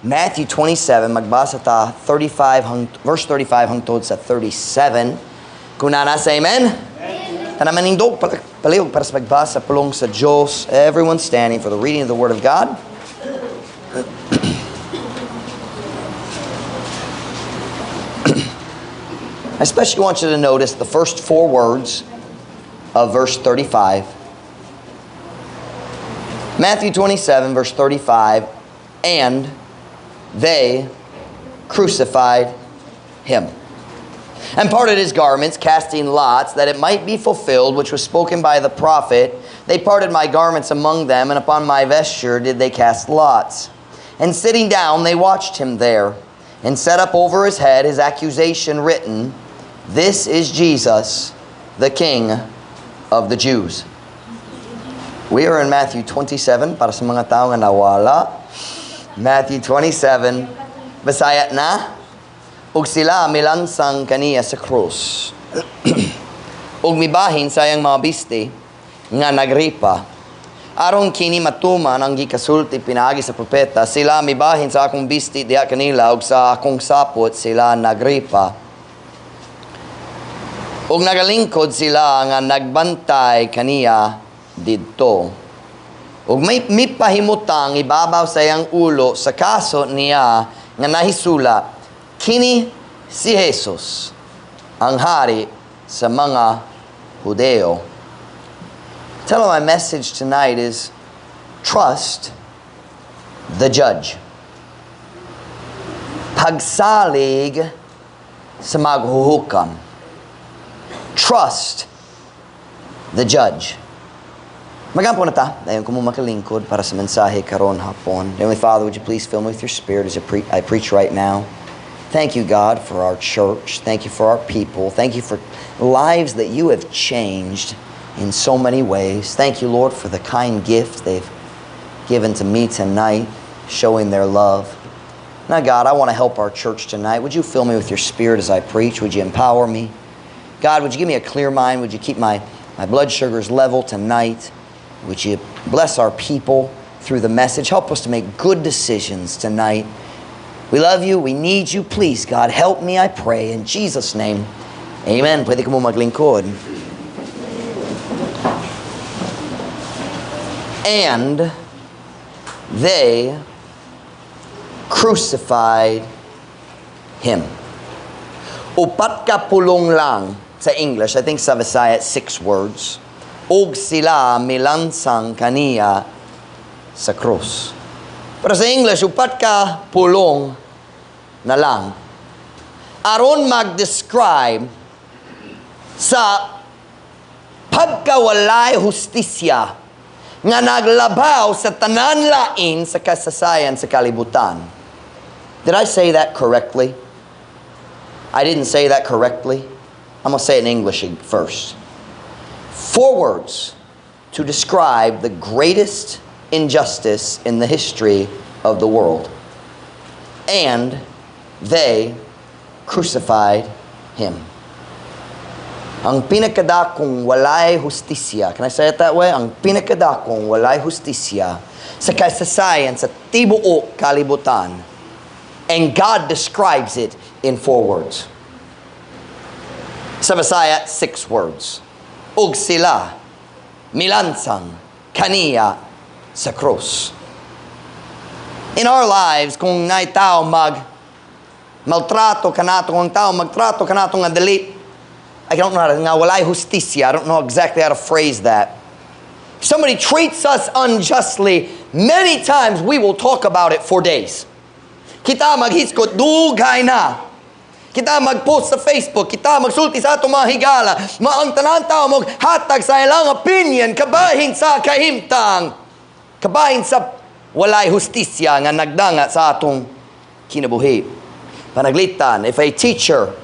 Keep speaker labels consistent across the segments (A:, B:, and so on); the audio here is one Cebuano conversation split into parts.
A: Matthew 27, magbasa ta 35 verse 35 hangtod sa 37. Kung naa na, say amen. Tanan manindog palihog para sa pagbasa pulong sa Diyos. Everyone standing for the reading of the Word of God. I especially want you to notice the first four words of verse 35. Matthew 27, verse 35, "And they crucified him. And parted his garments, casting lots, that it might be fulfilled, which was spoken by the prophet, 'They parted my garments among them, and upon my vesture did they cast lots.' And sitting down, they watched him there, and set up over his head his accusation written, 'This is Jesus, the King of the Jews.'" We are in Matthew 27, para sa mga tao nga nawala. Matthew 27, Bisaya na. "Ug sila milansang kaniya sa krus. Ug mibahin sa iyang mga bisti nga nagripa. Aron kini matuman ang gikasulti pinaagi sa propeta, 'Sila mibahin sa akong bisti diha kanila ug sa akong sapot sila nagripa.' Ug nagalingkod sila nga nagbantay kaniya didto. Ug may mipahimutang ibabaw sa iyang ulo sa kaso niya nga nahisulat, 'Kini si Jesus, ang hari sa mga Hudeo.'" Title of my message tonight is "Trust the Judge." Pagsalig sa maghuhukam. Trust the judge. Magampo na ta. Dayon ko mo makalingkod para sa mensahe karon hapon. Heavenly Father, would you please fill me with your Spirit as I preach right now? Thank you, God, for our church. Thank you for our people. Thank you for lives that you have changed in so many ways. Thank you, Lord, for the kind gift they've given to me tonight, showing their love. Now, God, I want to help our church tonight. Would you fill me with your Spirit as I preach? Would you empower me? God, would you give me a clear mind? Would you keep my blood sugars level tonight? Would you bless our people through the message? Help us to make good decisions tonight. We love you. We need you. Please, God, help me, I pray. In Jesus' name, amen. Pwede ko mo maglingkod. "And they crucified him." Upat ka pulong lang sa English. I think sa Bisaya, six words. "Og sila milansang kaniya sa krus." Pero sa English, upat ka pulong na lang aron mag-describe sa pagkawalay hustisya nga naglabaw sa tanan lain sa kasaysayan sa kalibutan. Did I say that correctly? I didn't say that correctly. I'm going to say it in English first. Four words to describe the greatest injustice in the history of the world. "And they crucified him." Ang pinakadakong walay hustisya, can I say it that way? Ang pinakadakong walay hustisya sa kasaysayan sa tibuok kalibutan. And God describes it in four words. Sa Bisaya, six words. "Og sila milansang kaniya sa krus." In our lives, kung naay tao mag maltrato kanato, kung ang tao magtrato kanato nga dili, I don't know how to, nga walay hustisya. I don't know exactly how to phrase that. If somebody treats us unjustly, many times we will talk about it for days. Kita maghisgot, dugay na. Kita mag-post sa Facebook, kita magsulti sa atong mga higala, maang tanan tao hatag sa ilang opinion, kabahin sa kahimtang, kabahin sa walay hustisya nga nagdanga sa atong kinabuhi. Panaglitan, if a teacher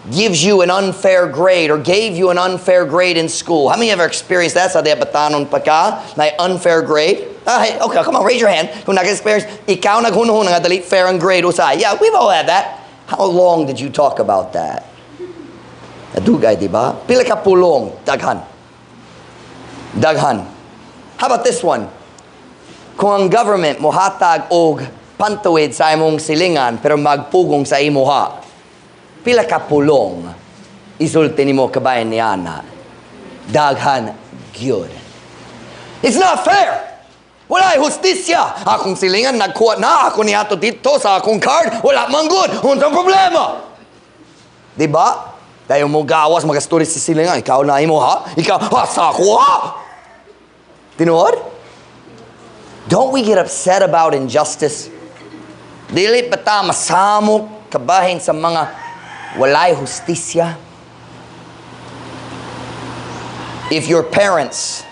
A: gives you an unfair grade or gave you an unfair grade in school. How many ever experienced that sa batanon pa ka na unfair grade? Ah, hey, okay, come on, raise your hand. Kung nag-experience, ikaw naghunahuna nga dali fair ang grade usay. Yeah, we've all had that. How long did you talk about that? Nadugay, di ba? Pila ka pulong? Daghan. Daghan. How about this one? Kung ang government mohatag og Pantuwid sa imong silingan pero magpugong sa imuha. Pila ka pulong isulti nimo kabahin niana? Daghan gyud. It's not fair. Walay hustisya. Akong silingan nagkuha na ako niadto didto sa akong card. Wala man gud. Unsang problema? Di ba? Dayon mo gawas magastorya sa silingan. Ikaw na imo ha? Ikaw ha sa ako ha? Tinuod? Don't we get upset about injustice? Dili ba ta masamok kabahin sa mga walay hustisya? If your parents,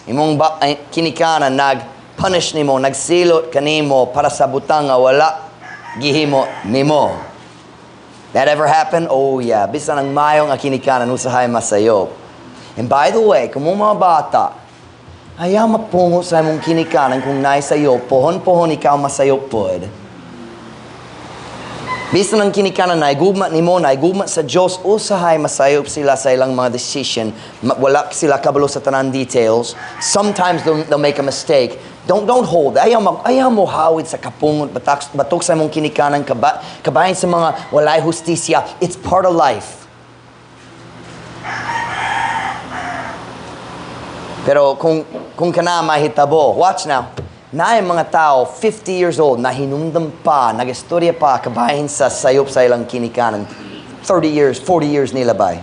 A: imong ba, ay, kinikanan, nag-punish nimo, nagsilot kanimo para sa butang nga wala gihimo nimo. That ever happen? Oh yeah. Bisan ang mayo nga kinikanan, usahay masayop. And by the way, kung mga bata, ayaw mapungo sa imong kinikanan kung naay sayop, pohon-pohon ikaw masayop pod. Bisan ang kinikanan na igugma nimo, na igugma sa Diyos, usahay masayop sila sa ilang mga decision. Wala sila kabalo sa tanan details. Sometimes they'll make a mistake. Don't hold. Ayaw mo hawid sa kapungot, batok sa imong kinikanan, kabahin sa mga walay hustisya. It's part of life. Pero kung kana mahitabo, watch now. Naay mga tao, 50 years old, na hinumdum pa, nagistorya pa, kabahin sa sayop sa ilang kinikanan. 30 years, 40 years nila bay.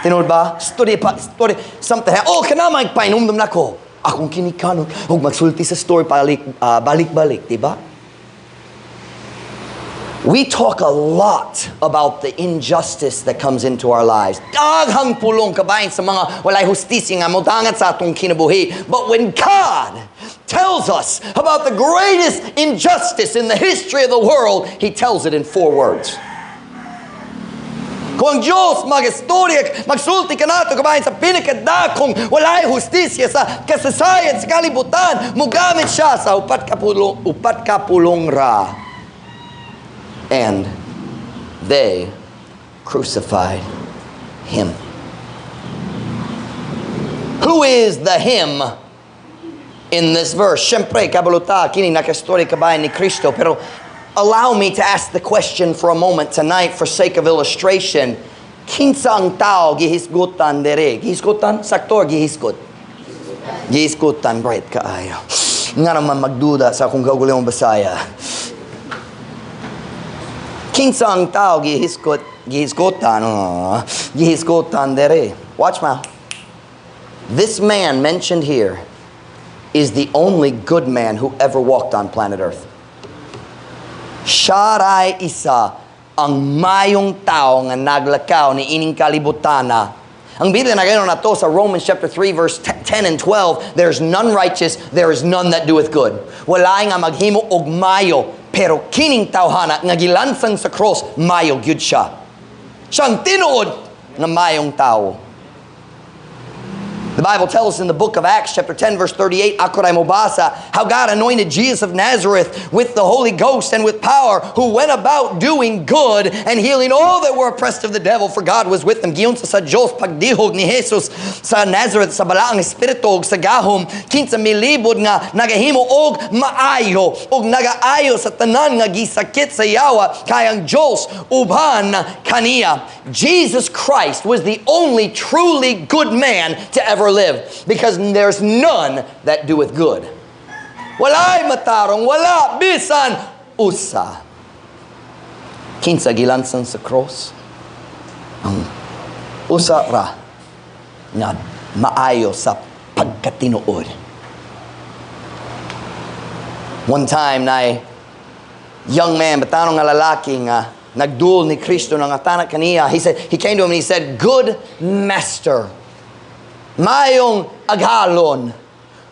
A: Tinuod ba? Storya pa, storya, something. Oh, kana may pahinumdum nako. Akong kinikanan, ug magsulti sa story, balik-balik, di ba? We talk a lot about the injustice that comes into our lives. Daghang pulong kabahin sa mga walay hustisya nga modangat sa atong kinabuhi. But when God tells us about the greatest injustice in the history of the world, He tells it in 4 words. Kung ang Diyos mag-istorya, magsulti ka nato kabahin sa pinakadakong walay hustisya sa kasaysayan sa kalibutan, mugamit siya sa upat ka pulong ra. And they crucified him. Who is the him in this verse? Siyempre, kabaluta, kini nakastorya kabahin ni Kristo, pero allow me to ask the question for a moment tonight for sake of illustration. Kinsa ang tao gihisgutan dere? Gihisgutan? Sakto or gihisgut? Gihisgutan, bright kaayo. Nga naman magduda sa akong kaugalingong Bisaya. Kinsa ang tao gihisgutan, oh, gihisgutan dere? Watch now. This man mentioned here is the only good man who ever walked on planet Earth. Siya ray isa ang mayong tao nga naglakaw ni ining kalibutana. Ang Biblia nagayon na to sa Romans chapter 3 verse 10 and 12, there is none righteous, there is none that doeth good. Walay nga maghimo og mayo, pero kining tawhana nga gilansang sa cross, mayo gyud siya. Siyang tinuod nga mayong tao. The Bible tells us in the book of Acts, chapter 10, verse 38, ako ray mobasa, how God anointed Jesus of Nazareth with the Holy Ghost and with power, who went about doing good and healing all that were oppressed of the devil, for God was with them. Giunsa sa Diyos pagdihog ni Jesus sa Nazareth sa balaang espiritu ug sa gahom, kinsa milibod nga nagahimo og maayo ug nagaayo sa tanan nga gisakit sa yawa, kay ang Diyos uban kaniya. Jesus Christ was the only truly good man to ever live, because there's none that doeth good. Walay matarong, wala bisan usa. Kinsa gilansan sa cross? Ang usa ra nga maayo sa pagkatinuod. One time, nay young man, batanong nga lalaki nga nagduol ni Kristo nga tanak kaniya. He said, he came to him and he said, Good master, mayong aghalon,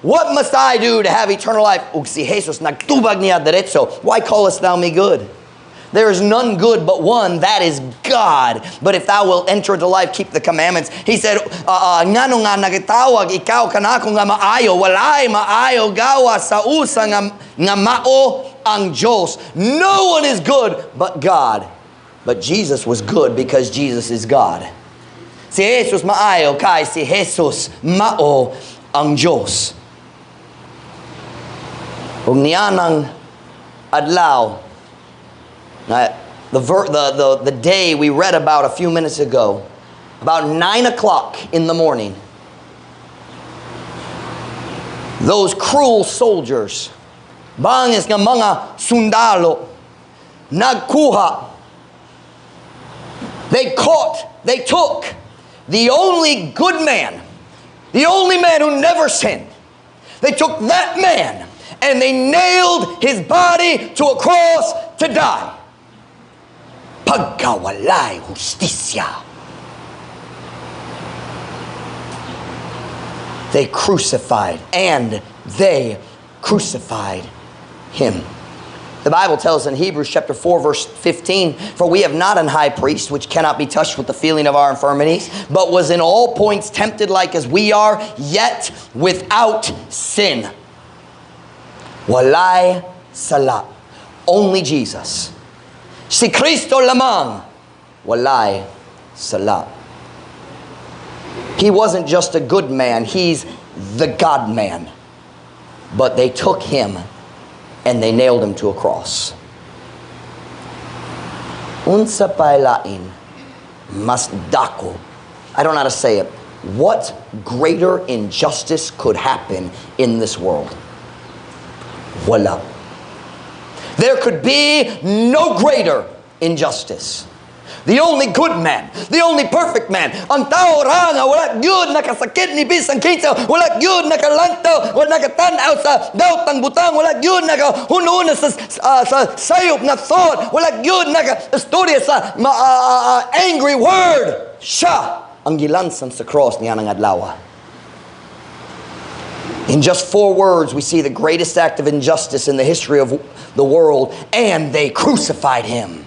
A: what must I do to have eternal life? Ug si Jesus nagtubag niya diretso, why callest thou me good? There is none good but one, that is God. But if thou wilt enter into life, keep the commandments. He said, ngano nga nagitawag ikaw kanako nga maayo, walay maayo gawa sa usa nga mao ang Diyos. No one is good but God. But Jesus was good because Jesus is God. Si Jesus maayo kay si Jesus mao ang Diyos. Ug niya nang adlaw, the day we read about a few minutes ago, about 9 o'clock in the morning, those cruel soldiers, bangis nga mga sundalo, nagkuha. They caught, they took the only good man, the only man who never sinned. They took that man and they nailed his body to a cross to die. Pagkawalay hustisya. They crucified, and they crucified him. The Bible tells in Hebrews chapter 4, verse 15, "For we have not an high priest which cannot be touched with the feeling of our infirmities, but was in all points tempted like as we are, yet without sin." Walay sala. Only Jesus. Si Cristo lamang. Walay sala. He wasn't just a good man, he's the God-man. But they took him and they nailed him to a cross. Unsa pay lain mas dako. I don't know how to say it. What greater injustice could happen in this world? Wala. There could be no greater injustice. The only good man, the only perfect man, ang tao ra nga wala gyud nakasakit ni bisan kinsa, wala gyud nakalantaw, wala nakatan-aw sa daotang butang, wala gyud nakahununa sa sayop na thought, wala gyud naka-istorya sa angry word. Siya ang gilansan sa cross niya ng adlaw. In just 4 words, we see the greatest act of injustice in the history of the world, and they crucified him.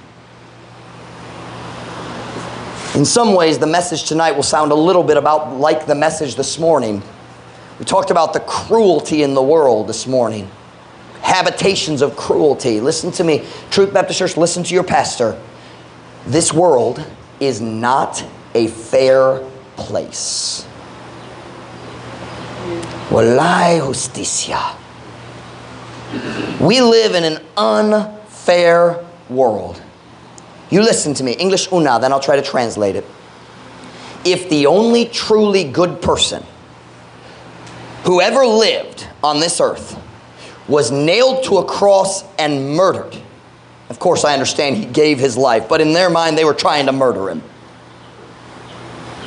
A: In some ways, the message tonight will sound a little bit about like the message this morning. We talked about the cruelty in the world this morning. Habitations of cruelty. Listen to me. Truth Baptist Church, listen to your pastor. This world is not a fair place. Walay hustisya. We live in an unfair world. You listen to me. English una, then I'll try to translate it. If the only truly good person who ever lived on this earth was nailed to a cross and murdered, of course I understand he gave his life, but in their mind they were trying to murder him.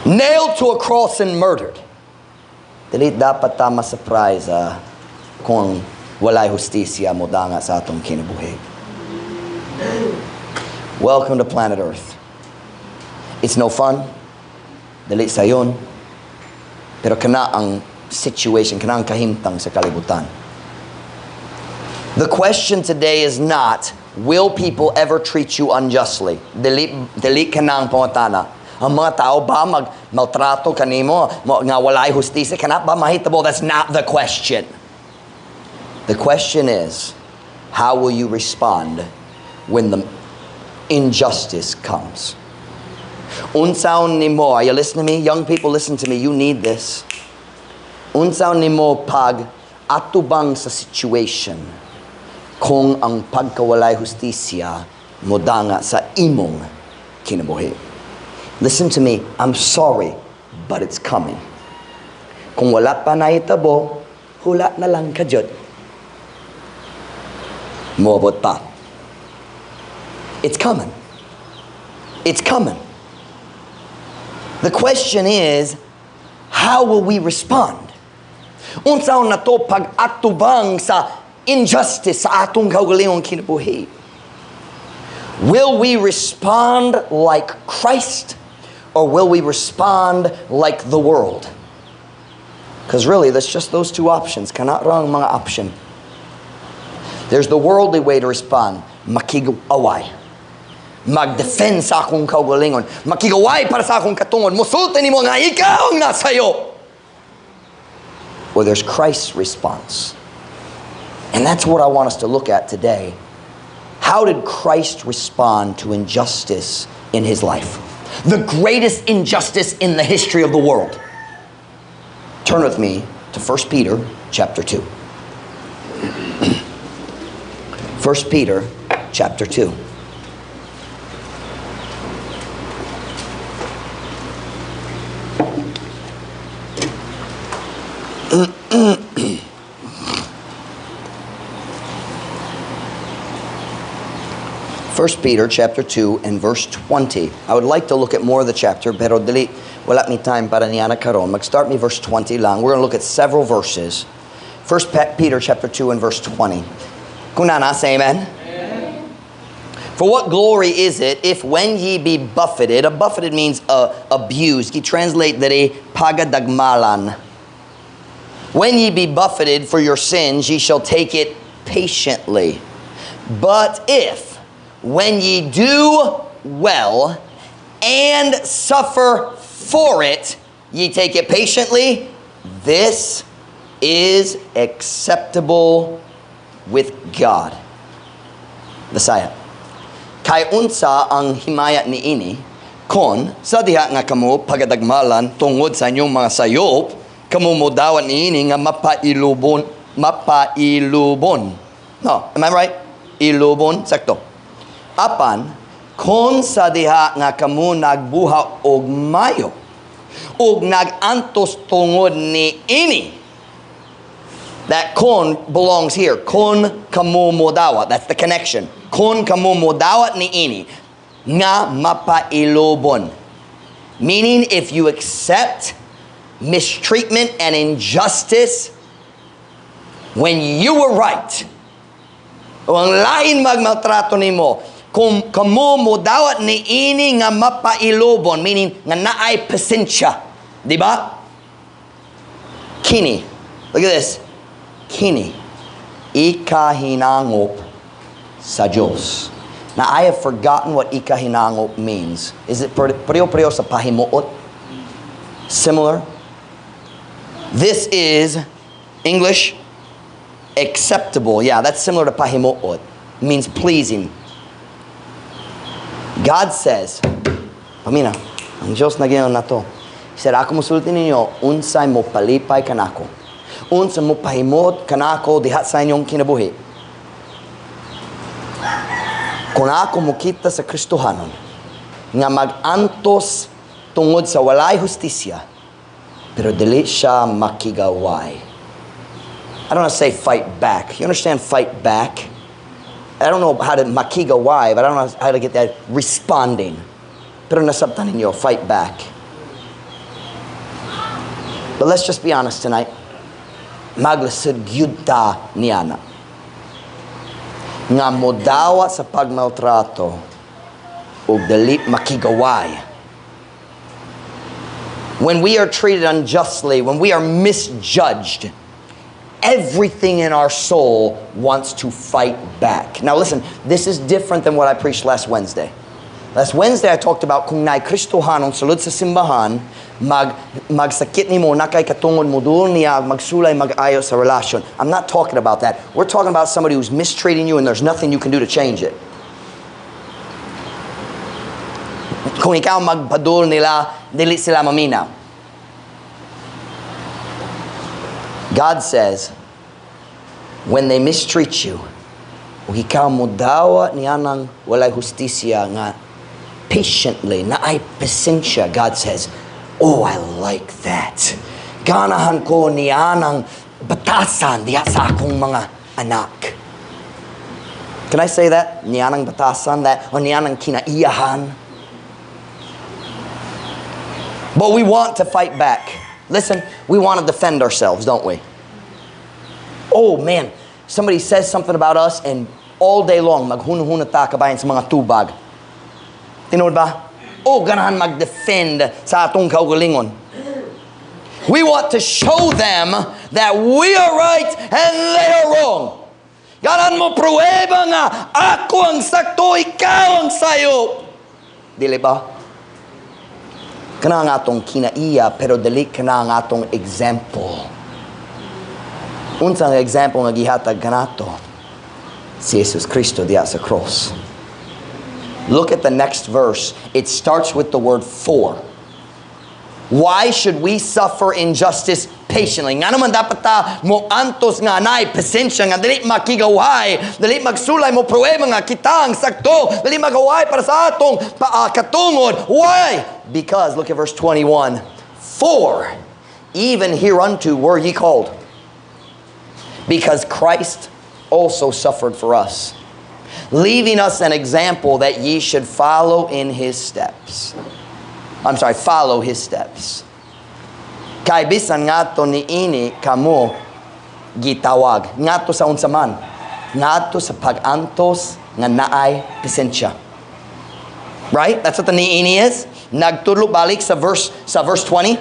A: Nailed to a cross and murdered. Dili dapat ta ma-surprise kung walay hustisya modanga sa atong kinabuhi. Welcome to planet Earth. It's no fun. Dili sayon. Pero kana ang situation, kana ang kahimtang sa kalibutan. The question today is not, will people ever treat you unjustly? Dili kana ang pangutana. Ang mga tao ba mag-maltrato kanimo, nga walay hustisya, kana ba mahitabo? That's not the question. The question is, how will you respond when the injustice comes? Unsaon nimo, are you listening to me? Young people, listen to me. You need this. Unsaon nimo pag atubang sa situation kung ang pagkawalay hustisya modanga sa imong kinabuhi. Listen to me. I'm sorry, but it's coming. Kung wala pa nahitabo, hula na lang ka jud. Moabot pa. It's coming. It's coming. The question is, how will we respond? Unsaon nato pag-atubang sa injustice sa atong kaugalingong kinabuhi? Will we respond like Christ, or will we respond like the world? Because really, there's just those two options. Kana ra ang mga option. There's the worldly way to respond. Makig-away. Mag-defend sa akong kaugalingon. Makig-away para sa akong katungod. Musulti nimo nga ikaw ang nasayo. Or there's Christ's response. And that's what I want us to look at today. How did Christ respond to injustice in his life? The greatest injustice in the history of the world. Turn with me to 1 Peter chapter 2. 1 Peter chapter 2. 1 Peter chapter 2 and verse 20. I would like to look at more of the chapter, pero dili wala mi time para niana karon. Mag-start mi verse 20 lang. We're going to look at several verses. 1 Peter chapter 2 and verse 20. Kung naa na, say amen. Amen. For what glory is it if when ye be buffeted, a buffeted means abused. He translate that a pagadagmalan. When ye be buffeted for your sins, ye shall take it patiently. But if, when ye do well and suffer for it, ye take it patiently, this is acceptable with God. Bisaya. Kay unsa ang himaya niini, kon sa diha nga kamo pagadagmalan tungod sa inyong mga sayop, kamo modawat niini nga mapailubon, mapailubon. No, am I right? Ilubon, sakto. Apan, kon sa diha nga kamo nagbuhat og mayo, og nagantos tungod ni ini, that kon belongs here. Kon kamo modawat. That's the connection. Kon kamo modawat ni ini, nga mapailubon. Meaning, if you accept mistreatment and injustice when you were right, o ang lain magmaltrato nimo, kung kamo modawat ni ini nga mapailubon, meaning nga naay pasensya, di ba? Kini, look at this. Kini, ikahinangop sa Diyos. Now, I have forgotten what ikahinangop means. Is it pareho-pareho sa pahimuot? Similar? This is English acceptable. Yeah, that's similar to pahimuot. It means pleasing. God says, pamina, ang Diyos nagyayon nato. He said, ako musulti ninyo, unsay mo palipay kanako. Unsa mo pahimuot kanako diha sa inyong kinabuhi. Kung ako mukita sa Kristohanon, nga mag-antos tungod sa walay hustisya, pero dili siya makigaway. I don't want to say fight back. You understand fight back? I don't know how to makigaway, but I don't know how to get that responding. Pero nasabtan ninyo, fight back. But let's just be honest tonight. Maglisod gyud ta niana. Nga modawa sa pagmaltrato ug dili makigaway. When we are treated unjustly, when we are misjudged, everything in our soul wants to fight back. Now listen, this is different than what I preached last Wednesday. Last Wednesday, I talked about kung naay Kristohanon sulod sa simbahan, magsakit nimo, na kay katungod mo doon niya, magsulay, mag-ayo sa relasyon. I'm not talking about that. We're talking about somebody who's mistreating you and there's nothing you can do to change it. Kung ikaw magpadul nila, dili sila maminaw. God says, when they mistreat you, ug ikaw modawa niya ng walay hustisya nga patiently, na ay pasensya, God says, oh, I like that. Ganahan ko niya ng batasan diha sa akong mga anak. Can I say that? Niya ng batasan, that, o niya ng kinaiyahan. But we want to fight back. Listen, we want to defend ourselves, don't we? Oh man, somebody says something about us and all day long, maghunahuna ta kabayan sa mga tubag. Tinuod ba? Oh, ganahan mag-defend sa atong kaugalingon. We want to show them that we are right and they are wrong. Ganahan mo pruweba nga ako ang sakto, ikaw ang sayo. Dili ba? Kana ang atong kinaiya, pero dili kana ang atong example. Unsa ang example nga gihatag kanato? Si Jesus Cristo diha sa cross. Look at the next verse. It starts with the word for. Why should we suffer injustice patiently? Ngano man dapat ta mo antos nga naay pasensya, nga dili makigaway, dili magsulay mo pruweba nga kitang sakto, dili magaway para sa atong katungod? Why? Because look at verse 21. "For even hereunto were ye called, because Christ also suffered for us, leaving us an example that ye should follow in his steps." I'm sorry, follow his steps. Kay bisan ngadto niini kamo gitawag. Ngadto sa unsa man? Ngadto sa pag-antos nga naay pasensya. Right? That's what the niini is. Nagtudlo balik sa verse 20.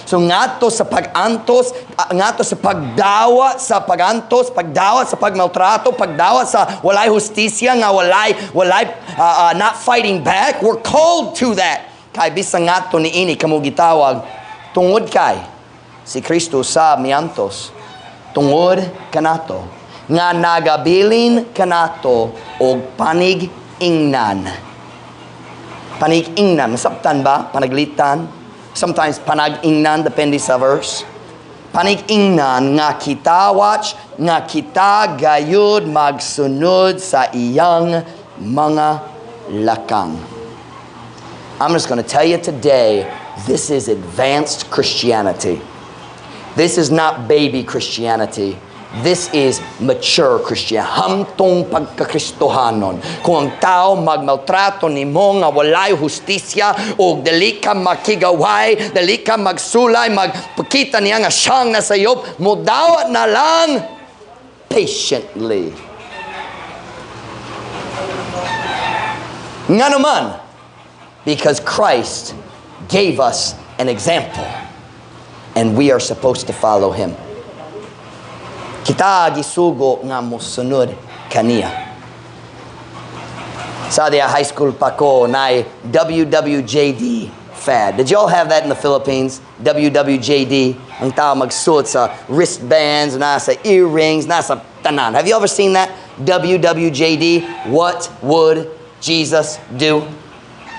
A: So ngadto sa pag-antos, ngadto sa pagdawa sa pag-antos, pagdawa sa pagmaltrato, pagdawa sa walay hustisya nga walay not fighting back. We're called to that. Kay bisan ngadto niini kamo gitawag tungod kay si Kristo sab miantos tungod kanato nga nagabilin kanato og panig-ingnan. Panig-ingnan, masabtan ba? Panaglitan. Sometimes panag-ingnan, depende sa verse. Panig-ingnan nga kita, watch, nga kita gayud magsunod sa iyang mga lakang. I'm just going to tell you today, this is advanced Christianity. This is not baby Christianity. This is mature Christianity. Hamtong pagkakristohanon. Kung ang tao magmaltrato nimo nga walay hustisya o dili ka makigaway, dili ka magsulay, magpakita niya nga siyang nasayop, mudawat na lang patiently. Ngano man? Because Christ gave us an example and we are supposed to follow him. Kita gisugo nga mosunod kaniya. Sa diha high school pa ko, naay WWJD fad. Did you all have that in the Philippines? WWJD. Ang tao magsuot sa wristbands, nasa earrings, nasa tanan. Have you ever seen that? WWJD. What would Jesus do?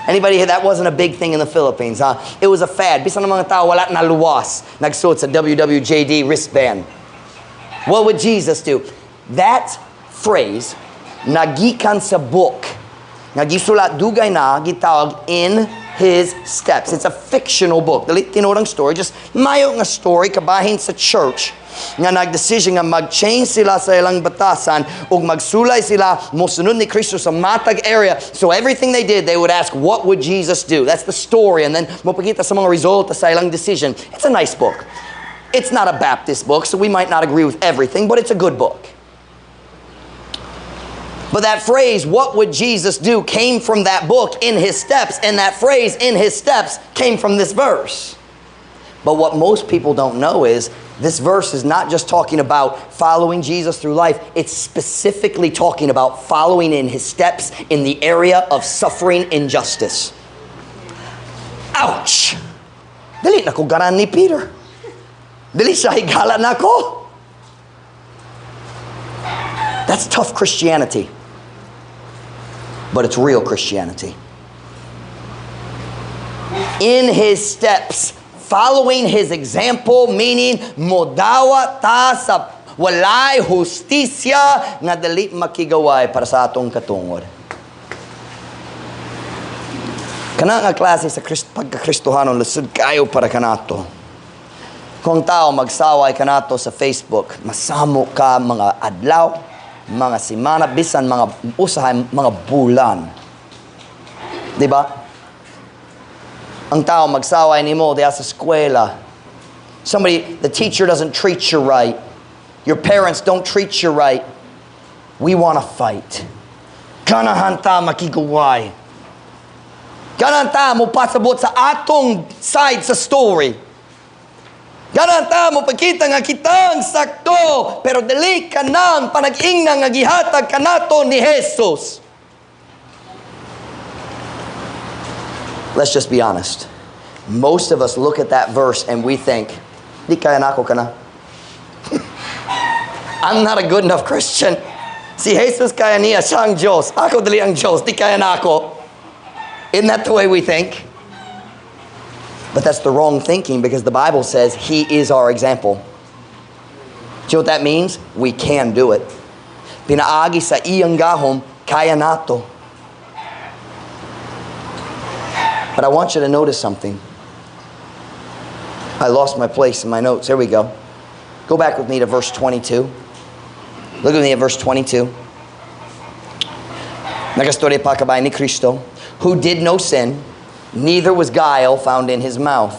A: Anybody here? That wasn't a big thing in the Philippines, huh? It was a fad. Bisan ang mga tao wala na luwas, nagsuot sa WWJD wristband. What would Jesus do? That phrase, nagikan sa book, nga gisulat dugay na, gitawag In His Steps. It's a fictional book. Dili tinuod ang story, just mayo nga story kabahin sa church nga nagdesisyon nga mag-change sila sa ilang batasan ug magsulay sila mosunod ni Kristo sa matag area. So everything they did, they would ask, "What would Jesus do?" That's the story. And then mopakita sa mga resulta sa ilang decision. It's a nice book. It's not a Baptist book, so we might not agree with everything, but it's a good book. But that phrase, "What would Jesus do?" came from that book, In His Steps, and that phrase, "In His Steps," came from this verse. But what most people don't know is this verse is not just talking about following Jesus through life, it's specifically talking about following in his steps in the area of suffering injustice. Ouch! Dili na ko garan ni Peter. Dili siya higala nako. That's tough Christianity. But it's real Christianity. In his steps, following his example, meaning modawa ta sa walay hustisya nga dili makigaway para sa atong katungod. Kana nga klase sa pagkakristohanon, lisod kayo para kanato. Kung tao magsaway kanato sa Facebook, masamo ka mga adlaw, mga simana, bisan mga usahay, mga bulan. Di ba? Ang tao magsaway nimo diha sa eskwela. Somebody, the teacher doesn't treat you right. Your parents don't treat you right. We want to fight. Ganahan ta makigaway. Ganahan ta mo pasabot sa atong side sa story. Ganahan ta mo pagkita nga kitang sakto, pero dili ka nang panag-ingna nga gihatag kanato ni Jesus. Let's just be honest. Most of us look at that verse and we think, "Di kaya nako kana. I'm not a good enough Christian. Si Jesus kaya niya, siya ang Diyos. Ako dili ang Diyos, di kaya nako." Isn't that the way we think? But that's the wrong thinking, because the Bible says He is our example. Do you know what that means? We can do it. Pinaagi sa iyang gahom, kaya nato. But I want you to notice something. I lost my place in my notes. Here we go. Go back with me to verse 22. Look at me at verse 22. Nagastorya pa kabay ni Kristo, who did no sin, neither was guile found in his mouth.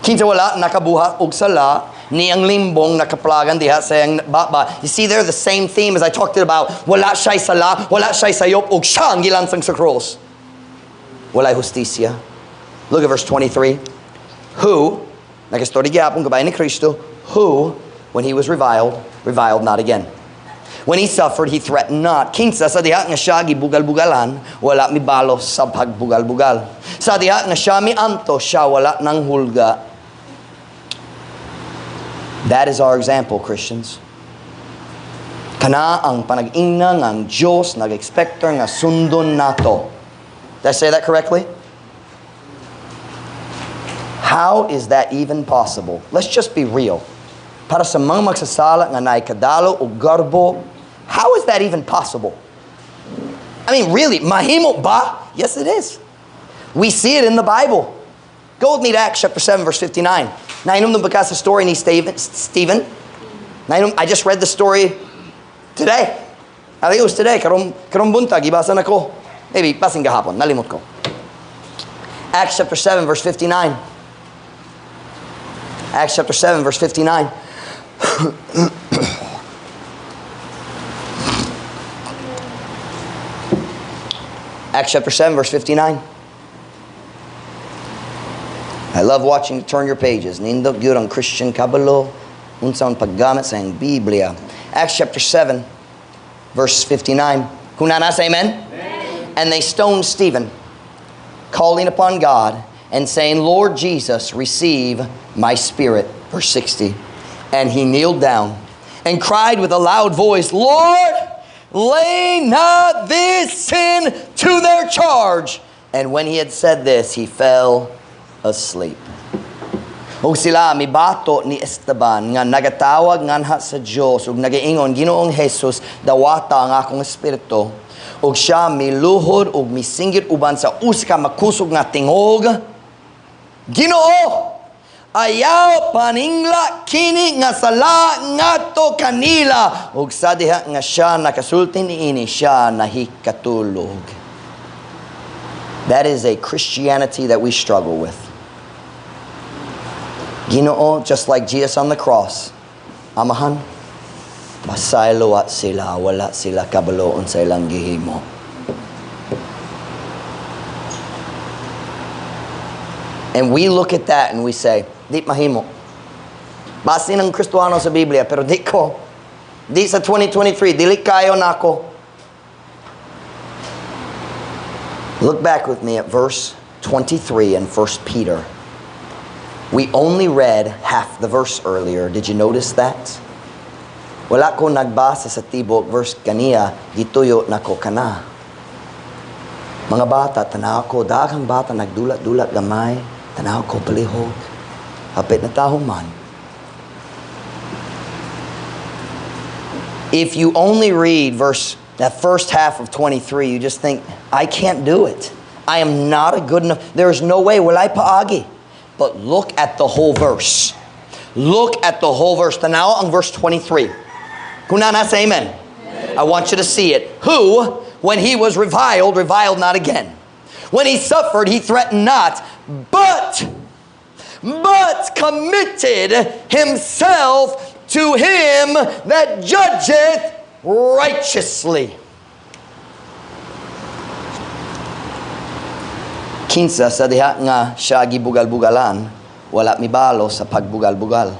A: Kinsa wala nakabuhat og sala, ni ang limbong nakaplagan diha sa iyang baba. You see there the same theme as I talked about. Wala siya'y sala, wala siya'y sayop, og siya ang gilansang sa cross. Walay hustisya. Look at verse 23. Who, nagastorya gyapon kabay ni Kristo, who, when he was reviled, reviled not again. When he suffered, he threatened not. Kinsa sa diha nga siya gibugal-bugalan, wala mibalos sa pagbugal-bugal. Sa diha nga siya mianto, siya wala nang hulga. That is our example, Christians. Kana ang panag-ingna nga ang Diyos nag-expecter nga sundon nato. Did I say that correctly? How is that even possible? Let's just be real. Para sa mga magsasala nga naay kadalo o garbo, how is that even possible? I mean, really, mahimo ba? Yes, it is. We see it in the Bible. Go with me to Acts chapter 7, verse 59. Nainom ba ka sa story ni Stephen? Stephen? Nainom, I just read the story today. I think it was today. Karong buntag, ibasa na ko. Maybe, basin gahapon. Nalimot ko. Acts chapter 7, verse 59. Acts chapter 7, verse 59. Acts chapter 7, verse 59. I love watching turn your pages. Nindot gyud ang Christian kabalo, unsa ang paggamit sa iyang Biblia. Acts chapter 7, verse 59. Kung nana, say amen? Amen. And they stoned Stephen, calling upon God and saying, Lord Jesus, receive my spirit. Verse 60. And he kneeled down and cried with a loud voice, Lord, lay not this sin to their charge. And when he had said this, he fell asleep. Ug sila mibato ni Esteban nga nagatawag nganha sa Dios ug nagaingon, Ginoong Jesus, dawata ang akong espiritu. Ug siya miluhod ug misinggit uban sa usa ka makusog nga tingog, Ginoo, ayaw paningla kini nga sala ngadto kanila. Ug sa diha nga siya nakasulti niini, siya nahikatulog. That is a Christianity that we struggle with. Ginoo, just like Jesus on the cross, Amahan, pasayloa sila, wala sila kabaloon sa ilang gihimo. And we look at that and we say, di mahimo. Basin ang Kristohano sa Biblia, pero di ko. Di sa 2023, dili kayo nako. Look back with me at verse 23 in 1 Peter. We only read half the verse earlier. Did you notice that? Wala ko nagbasa sa tibok verse kaniya, gituyo nako kana. Mga bata, tanaw ko, daghang bata nagdulat-dulat gamay, tanaw ko palihog. Hapit na taho man. If you only read verse, that first half of 23, you just think, I can't do it. I am not a good enough. There is no way. Walay paagi. But look at the whole verse. Look at the whole verse. Tanaw ang verse 23. Kung nana, say amen. Amen. I want you to see it. Who, when he was reviled, reviled not again. When he suffered, he threatened not, but committed himself to him that judgeth righteously. Kinsa sa diha nga siya gibugal-bugalan, wala mibalo sa pagbugal-bugal.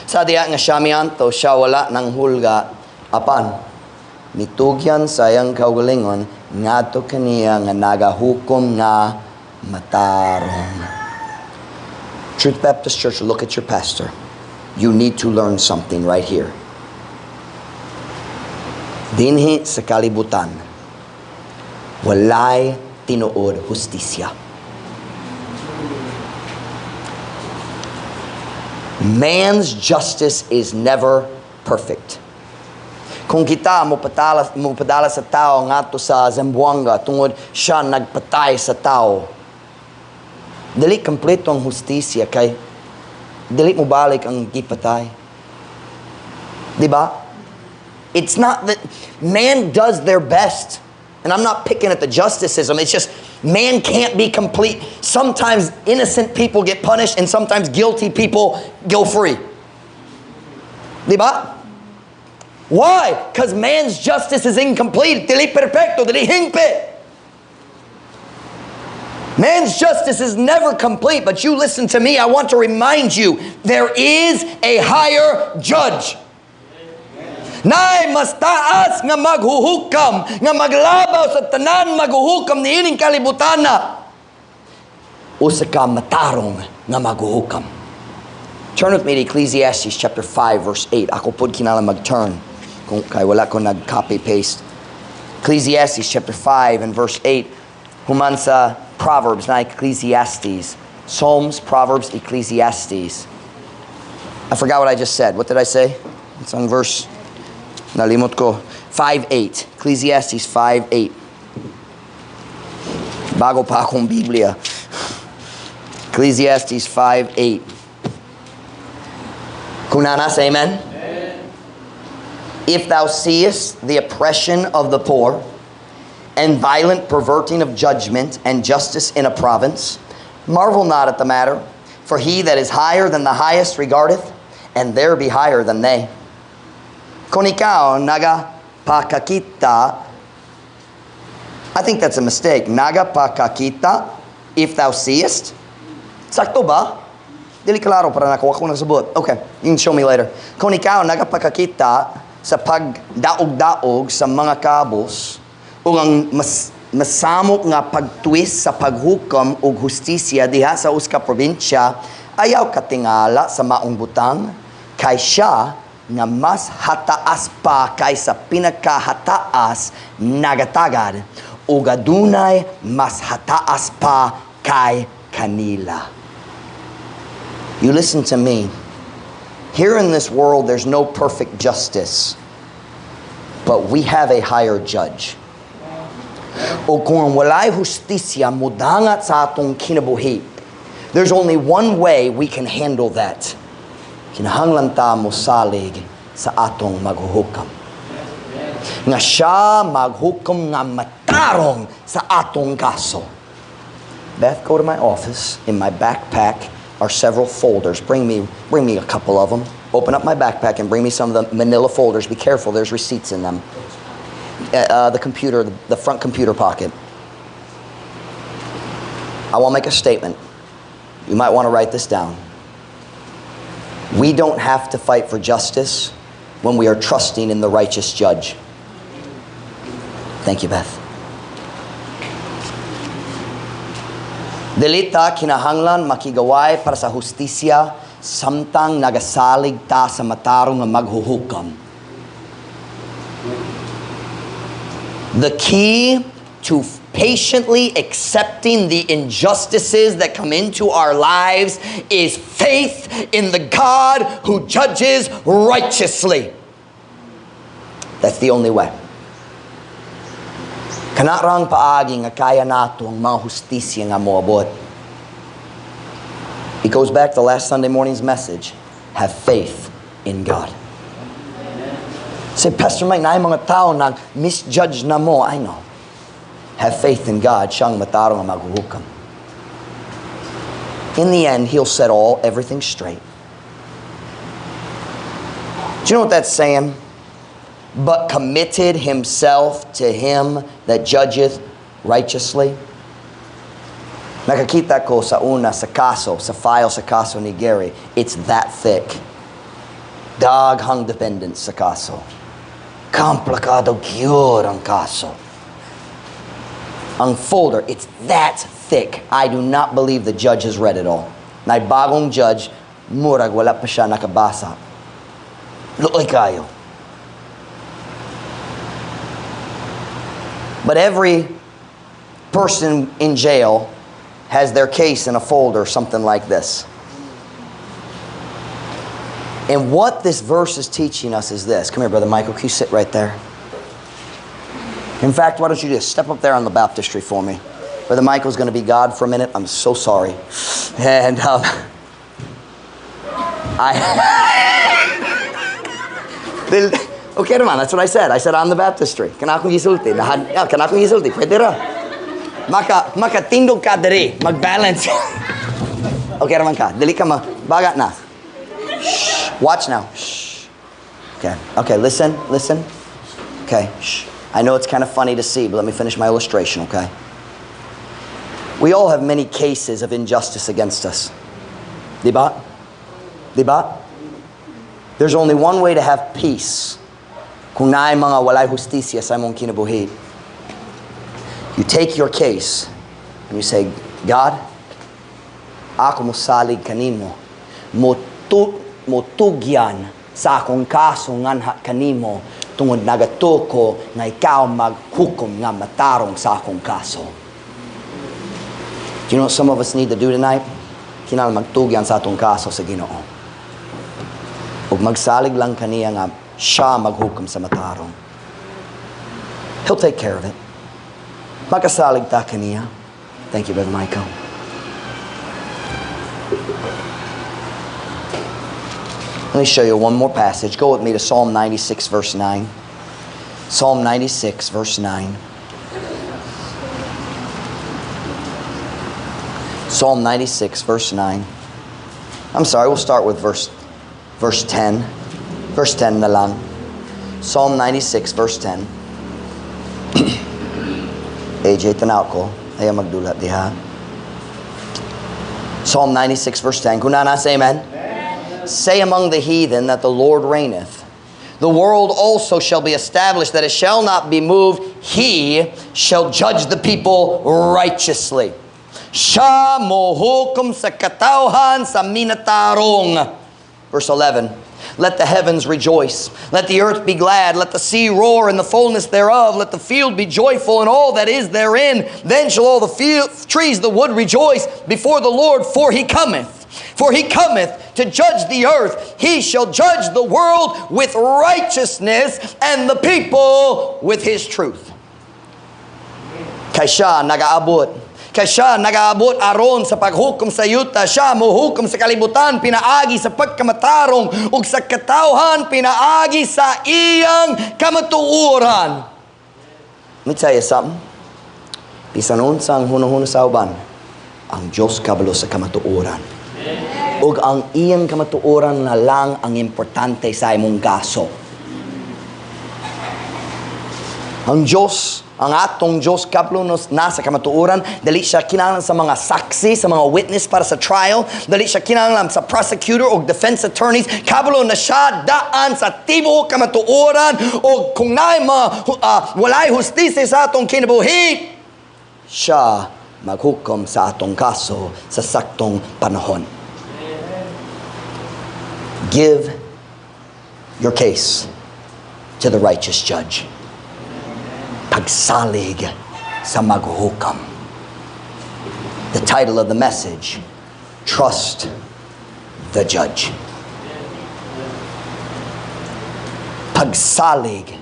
A: Sa diha nga siya mianto, siya wala nang hulga apan. Mitugyan sa iyang kaugalingon, ngadto kaniya nga nagahukom nga matarong. Truth Baptist Church, look at your pastor. You need to learn something right here. Dinhi sa kalibutan, walay tinuod hustisya. Man's justice is never perfect. Kung kita mo padala sa tao ngadto sa Zamboanga tungod siya nagpatay sa tao, dili kompleto ang hustisya kay dili mo balik ang gipatay. Di ba? It's not that man does their best. And I'm not picking at the justice system. It's just man can't be complete. Sometimes innocent people get punished and sometimes guilty people go free. Di ba? Why? Because man's justice is incomplete. Dili perfecto, dili hingpit. Man's justice is never complete, but you listen to me. I want to remind you there is a higher judge. Naay mas taas nga maghuhukam, nga maglabaw sa tanan maghuhukam niining kalibutana. Usa ka matarong nga maghuhukam. Turn with me to Ecclesiastes chapter 5 verse 8. Ako pud kinahanglan mag-turn kung kay wala ko nag-copy paste. Ecclesiastes chapter 5 and verse 8. Human sa Proverbs na Ecclesiastes. Psalms, Proverbs, Ecclesiastes. I forgot what I just said. What did I say? It's on verse. Nalimot ko. 5.8. Ecclesiastes 5.8. Bago pa akong Biblia. Ecclesiastes 5.8. Kung naa na, say amen. If thou seest the oppression of the poor and violent perverting of judgment and justice in a province, marvel not at the matter, for he that is higher than the highest regardeth, and there be higher than they. Kung ikaw nagapakakita, I think that's a mistake. Nagapakakita, if thou seest. Sakto ba? Dili klaro para nako ako nasabot. Okay, you can show me later. Kung ikaw nagapakakita sa pagdaog-daog sa mga kabos ug ang mas masamok nga pagtwist sa paghukom og hustisya diha sa usa ka probinsya, ayaw katingala sa maong butang kay siya nga mas hataas pa kaysa pinakahataas nagatagad ug adunay mas hataas pa kay kanila. You listen to me. Here in this world, there's no perfect justice. But we have a higher judge. O kung walay hustisya mudangat sa atong kinabuhi, there's only one way we can handle that. Kinahanglan ta mosalig sa atong maghuhukam. Nga siya maghukom nga matarong sa atong kaso. Beth, go to my office. In my backpack are several folders. Bring me a couple of them. Open up my backpack and bring me some of the manila folders. Be careful, there's receipts in them. The front computer pocket. I want to make a statement. You might want to write this down. We don't have to fight for justice when we are trusting in the righteous judge. Thank you, Beth. Dili ta kinahanglan makigaway para sa hustisya samtang nagasalig ta sa matarong nga maghuhukam. The key to patiently accepting the injustices that come into our lives is faith in the God who judges righteously. That's the only way. Kana rang paagi nga kaya nato ang mga hustisya nga moabot. It goes back to last Sunday morning's message. Have faith in God. Say, "Pastor Mike, naay mga tao na misjudge na mo." I know. Have faith in God. Siyang matarong ang maghuhukam. In the end, He'll set everything straight. Do you know what that's saying? But committed himself to him that judgeth righteously. Nakakita ko sa una sa kaso, sa file sa kaso ni Gary, it's that thick. Daghang defendants sa kaso. Komplikado gyud ang kaso. Ang folder, it's that thick. I do not believe the judge has read it all. Naay bagong judge, murag wala pa siya nakabasa. Luoy kayo. But every person in jail has their case in a folder, something like this. And what this verse is teaching us is this. Come here, Brother Michael. Can you sit right there? In fact, why don't you just step up there on the baptistry for me? Brother Michael's going to be God for a minute. I'm so sorry. And I... Okay naman, that's what I said. I said on the baptistry. Kana akong gisulti. Nahan, yeah, kana akong gisulti. Pwede ra. Makatindog ka diri. Mag-balance. Okay naman ka. Dili ka ma... Baga na. Shh. Watch now. Shh. Okay. Okay, listen. Listen. Okay. Shh. I know it's kind of funny to see, but let me finish my illustration, okay? We all have many cases of injustice against us. Diba? Diba? There's only one way to have peace kung naay mga walay hustisya sa imong kinabuhi. You take your case and you say, "God, ako mosalig kanimo. Motugyan sa akong kaso nganha kanimo tungod nagatuo ko nga ikaw maghukom nga matarong sa akong kaso." Do you know what some of us need to do tonight? Kinahanglan magtugyan sa atong kaso sa Ginoo. Ug magsalig lang kaniya nga siya maghukom sa matarong. He'll take care of it. Makasalig ta kaniya. Thank you, Brother Michael. Let me show you one more passage. Go with me to Psalm 96, verse 9. Psalm 96, verse 9. Psalm 96, verse 9. I'm sorry, we'll start with verse 10. Verse 10 na lang. Psalm 96, verse 10. AJ, tanaw ko. Ayaw magdulat diha. Psalm 96, verse 10. Kung naa na, say amen. Amen. Say among the heathen that the Lord reigneth. The world also shall be established, that it shall not be moved. He shall judge the people righteously. Siya mohukom sa katawhan sa minatarong. Verse 11. Let the heavens rejoice. Let the earth be glad. Let the sea roar and the fullness thereof. Let the field be joyful and all that is therein. Then shall all the field, trees of the wood rejoice before the Lord, for he cometh. For he cometh to judge the earth. He shall judge the world with righteousness and the people with his truth. Kay siya nagaabot. Kay siya nagaabot aron sa paghukom sa yuta. Siya mohukom sa kalibutan pinaagi sa pagkamatarong ug sa katawhan pinaagi sa iyang kamatuoran. Let me tell you something. Bisan unsang hunahuna sa uban, ang Diyos kabalo sa kamatuoran. Ug ang iyang kamatuoran na lang ang importante sa imong kaso. Ang Diyos, ang atong Diyos kabalo nasa kamatuoran, dali siya kinahanglan sa mga saksi, sa mga witness para sa trial, dali siya kinahanglan sa prosecutor o defense attorneys, kabalo na siya daan sa tibuok kamatuoran, o kung naay mga walay hustisya sa atong kinabuhi, siya maghukom sa atong kaso sa saktong panahon. Give your case to the righteous judge. Pagsalig sa maghukom. The title of the message, Trust the Judge. Pagsalig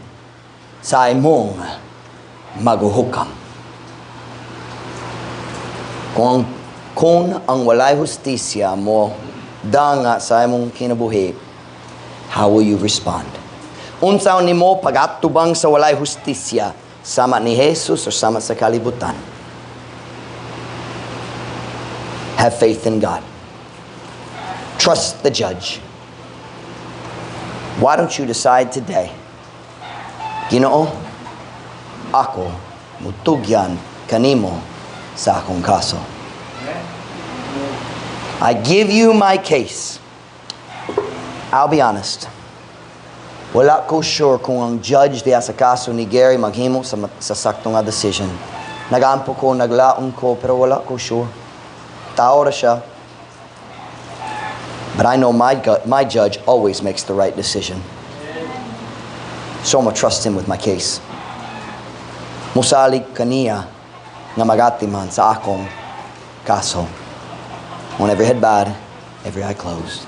A: sa imong maghuhukam. Kung ang walay hustisya mo danga sa imong kinabuhi, how will you respond? Unsa nimo pagatubang sa walay hustisya, sama ni Jesus o sama sa kalibutan? Have faith in God. Trust the judge. Why don't you decide today, Ginoo, ako mutugyan kanimo sa akong kaso. I give you my case. I'll be honest. Wala ko sure kung ang judge diya sa kaso ni Gary maghimo sa sakto nga decision. Nagampo ko, naglaon ko, pero wala ko sure. Tao ra siya. But I know my judge always makes the right decision. So I'm going to trust him with my case. Musalig kaniya nga magatiman sa akong kaso. On every head bowed, every eye closed.